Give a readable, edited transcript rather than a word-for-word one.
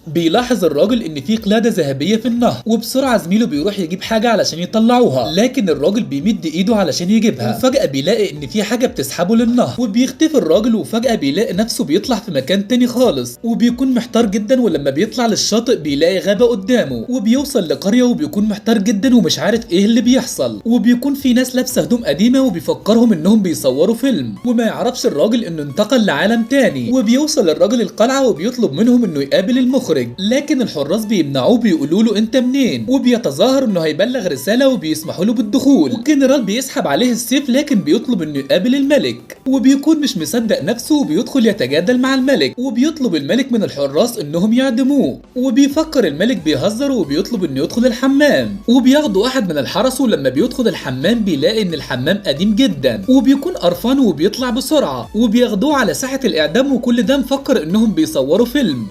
بيلاحظ الراجل ان في قلادة ذهبية في النهر، وبسرعة زميله بيروح يجيب حاجة علشان يطلعوها، لكن الراجل بيمد ايده علشان يجيبها، وفجاة بيلاقي ان في حاجة بتسحبه للنهر، وبيختفي الراجل، وفجاة بيلاقي نفسه بيطلع في مكان تاني خالص، وبيكون محتار جدا. ولما بيطلع للشاطئ بيلاقي غابه قدامه، وبيوصل لقرية وبيكون محتار جدا ومش عارف ايه اللي بيحصل، وبيكون في ناس لابسه هدوم قديمة وبيفكرهم انهم بيصوروا فيلم، وما يعرفش الراجل انه انتقل لعالم تاني. وبيوصل الراجل القلعة وبيطلب منهم انه يقابل المخرج، لكن الحراس بيمنعوه بيقولوا له انت منين، وبيتظاهر انه هيبلغ رسالة وبيسمحوا له بالدخول. والجنرال بيسحب عليه السيف لكن بيطلب انه يقابل الملك، وبيكون مش مصدق نفسه وبيدخل يتجادل مع الملك، وبيطلب الملك من الحراس انهم يعدموه، وبيفكر الملك بيهزر وبيطلب انه يدخل الحمام، وبياخدوا واحد من الحرس، ولما بيدخل الحمام بيلاقي ان الحمام قديم جدا، وبيكون قرفان وبيطلع بسرعة، وبياخدوه على ساحة الاعدام، وكل ده مفكر انهم بيصوروا فيلم.